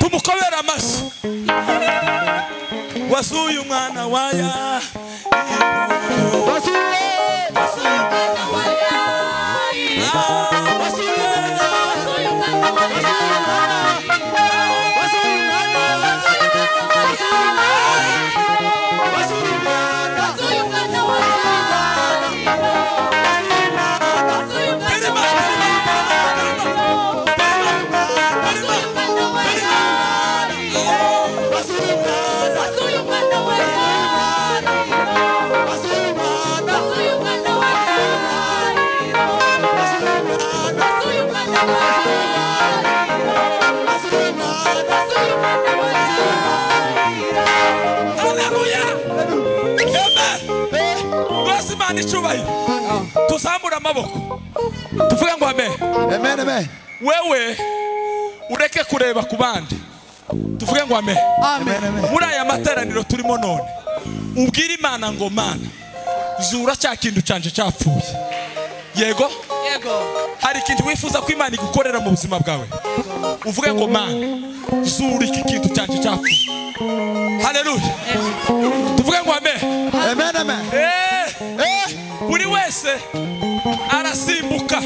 Tumukomere amashyi. Wazuye umwana wa Yayiro, Wasuye, wasuye umwana wa Yayiro, Ah, wasuye Imana icyubahiro. Tuzamura amaboko tuvuge ngo amen. Amen, amen. Wewe ureke kureba ku bandi, tuvuge ngo amen. Amen, amen. Muri aya materaniro turimo none, ubwire Imana ngo Mana zura cya kintu canje cyapfuye. Yego? Yego. Hari ikintu wifuza ko Imana igukorera mu buzima bwawe, uvuge ngo Mana zura iki kintu canje cyapfuye. Haleluya. Tuvuge ngo amen. Amen, amen. Buri wese arasimbuka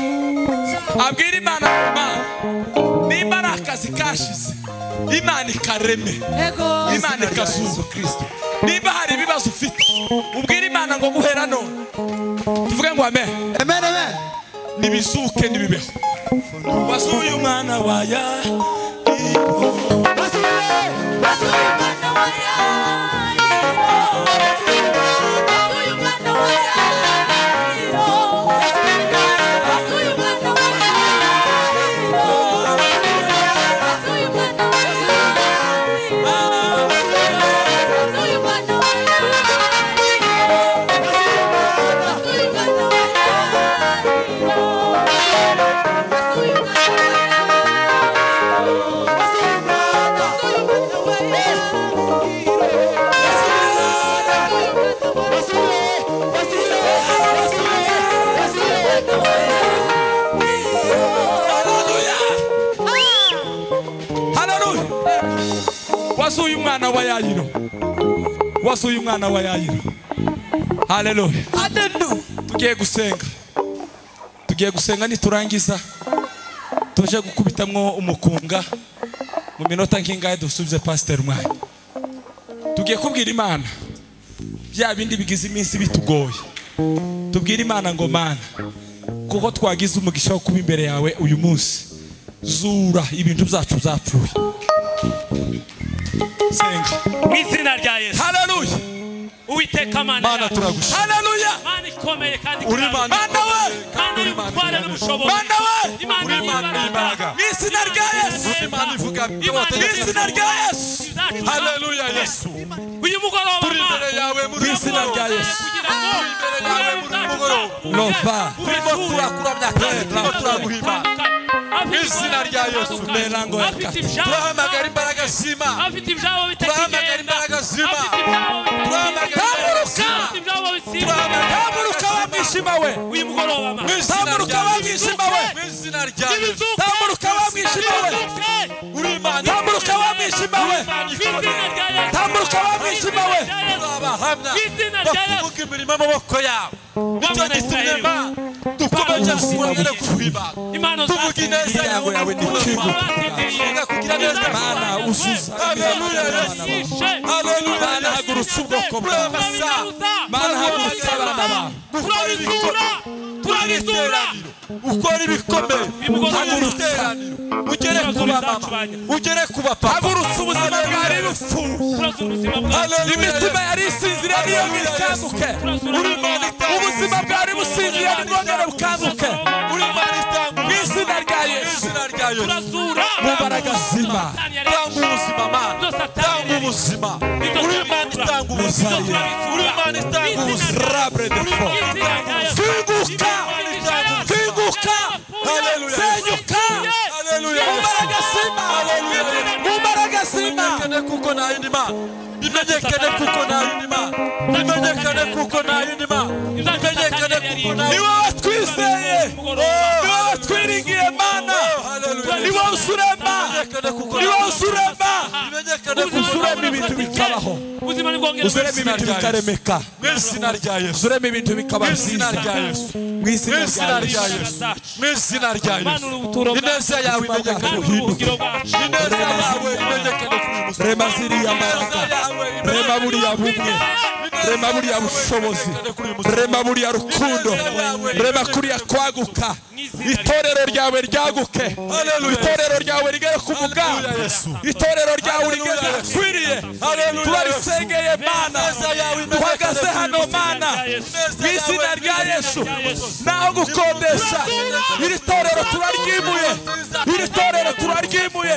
abwira Imana ngo Mana nimba ari akazi kashize, Imana ikareme, Imana ikazuza. Nimba hari ibibazo ufite, ubwira Imana ngo guhera none, tuvuge ngo amen. Amen, amen. Nibizuke nibibeho. Wazuye umwana wa Yakobo. Wasuye umwana wa Yakobo. Wasuye umwana wa Yakobo. Wasuye umwana wa Yakobo. Wasuye umwana wa Yakobo. Wasuye umwana wa Yakobo. Wasuye umwana wa Yakobo. Wasuye umwana wa Haleluya. Wasuye umwana wa Yayiro. Wasuye umwana wa Yayiro. Haleluya. Tugiye gusenga. Tugiye gusenga niturangiza tuje gukubitamwo umukunga mu minota nkingahe dusubize pastor umwanya. Tugiye kubwira Imana bya bindi bigize iminsi bitugoye. Tubwire Imana ngo Mana, kuko twagize umugisha wo kuba imbere yawe uyu munsi, zura ibintu byacu byapfuye. Senga mu izina rya Yesu. Haleluya. Uwiteka Mana Mana turagushima. Haleluya. Mana ikomeye kandi Uri Mana Mana we. Mana y'ubutware n'ubushobozi. Mana we. Imana Uri Mana y'imbaraga. Mu izina rya Yesu. Uri Mana ivuga Mu izina rya Yesu. Haleluya Yesu. Uyu mugoroba Turi imbere yawe muri izina rya Yesu. Turi imbere yawe muri mugoroba. Lova. Turimo turakuramya kandi turimo turaguhimba. Mu izina rya Yesu. Melango ya kati. Turahamagara imbaraga z'Imana. Afite ibyabo Turahamagara bitakigenda. imbaraga z'Imana. Afite ibyabo Turahamagara imbaraga z'Imana. Afite ibyabo bisimba. Tamburuka wa mwishima we. Uyu mugoroba Mana. Mu izina Tamburuka rya wa Yesu. mwishima we. Mu izina rya Yesu. Nibizuke. Tamburuka wa mwishima we. Uri Imana. Tamburuka wa mwishima we. Mu izina rya Yesu. Tamburuka wa mwishima we. Turabahamya. Mu izina rya Yesu. Bakuvuga imirimo y'amaboko yabo. Nicyo gitumye Mana dukomeje kukuramya no kuguhimba. Impano Tuvuga ineza yawe Imiryango yawe ni n'urukundo ikinguka. rwawe. Tuvuga kugira neza. Mana uzuza. Haleluya Yesu. Haleluya Mana Yesu. hagurutsa ubwoko bwawe. Mana hagurutsa abana bawe. Turabizura. Turabizura. Ukora ibikomeye. Hagurutsa. Ugere ku bamama. Ugere ku bapapa. Hagurutsa ubuzima bwari bupfuye. Turazura ubuzima bwacu. Haleluya Imitima Yesu. yari isinziriye niyo ikanguke. Uri Imana itanga Ubuzima bwari businziriye nibwongere bukanguke. Uri Imana itanga Mu izina rya Mu Yesu. izina rya Yesu. Turazura. Mu mbaraga z'Imana. Tanga ubuzima Mana. Tanga ubuzima. Uri Imana itanga ubuzima. Uri Imana itanga ubuzima. Rabre de fo. Finguka. Finguka. Haleluya. Senyuka. Haleluya. Mu mbaraga z'Imana. Mu mbaraga z'Imana. Bimenyekane kuko nta yindi Mana. Bimenyekane kuko nta yindi Mana. Bimenyekane kuko nta yindi Mana. Bimenyekane kuko nta Ni yindi wowe twizeye. Ni wowe twiringiye Mana. Haleluya. Ni wowe usurema. Bimenyekane kuko Ni wowe usurema. Bimenyekane kuko Usurema ibintu bikabaho. Ubuzima nibwongere. Usurema ibintu bikaremeka. Mu izina rya Yesu. Usurema ibintu bikaba Mu izina byiza. rya Yesu. Mu Mu izina izina rya rya Yesu. Yesu. Mu izina rya Mana Yesu. uri ubuturo bwacu. Ineza yawe imenyekane. Mana uri ubuhungiro bwacu. Ineza yawe imenyekane kuri uyu musozi. Rema ziriya mbaraga. Rema buriya bumwe. Rema buriya bushobozi. Rema buriya rukundo. Rema kuriya kwaguka. Itorero ryawe ryaguke. Itorero ryawe rigere ku mugambi. Itorero ryawe rigeze ahakwiriye. Turarisengeye Mana. Duhagaze hano Mana. Mu izina rya Yesu. Naho gukodesha. Iri torero turaryimuye. Iri torero turaryimuye.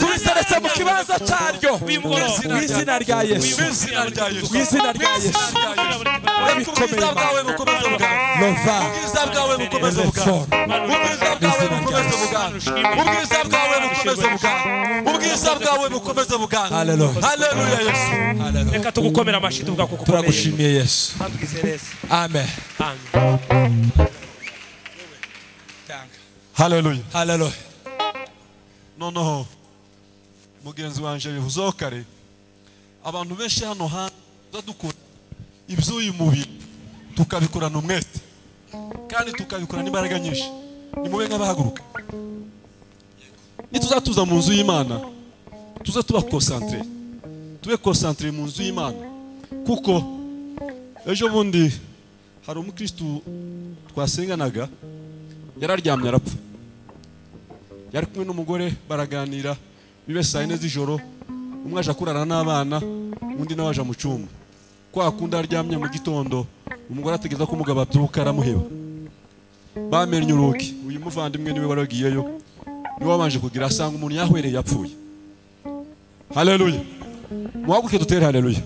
Turiteretse mu kibanza cyaryo. Mu izina rya Yesu. Mu izina rya Yesu. Mu izina rya rya Yesu. Reka ubwiza bwawe bukomeze buganje. Lova. Ubwiza bwawe bukomeze buganje. Ubwiza bwawe bukomeze buganje. Ubwiza bwawe bukomeze buganje. Ubwiza bwawe bukomeze buganje. Hallelujah. Haleluya Yesu. Hallelujah. Reka tugukomera amashyi tuvuga kuko ukomeye. Turagushimiye Yesu. Tubwize neza. Amen. Amen. Haleluya. Hallelujah. Noneho mugenzi wanje bivuzeho kare, abantu benshi hano hanze dukora iby'uyu mubiri tukabikorana umwete kandi tukabikorana imbaraga nyinshi. Nimube nk'abahaguruka, nituzatuza mu nzu y'Imana tuze tuba concentré, tube concentré mu nzu y'Imana, kuko ejo bundi hari umukristu twasenganaga yararyamye arapfa. Yari kumwe n'umugore baraganira, bibe saa 4 z'ijoro, umwe aje kurarana n'abana, undi nawe aje mu cyumba. Kwa kundi aryamye mu gitondo, umugore ategereza ko umugabo abyuka aramuheba. Bamennye urugi, uyu muvandimwe niwe waragiyeyo, niwe wabanje kugira asanga umuntu yahwereye yapfuye. Haleluya. Muhaguruke dutere haleluya.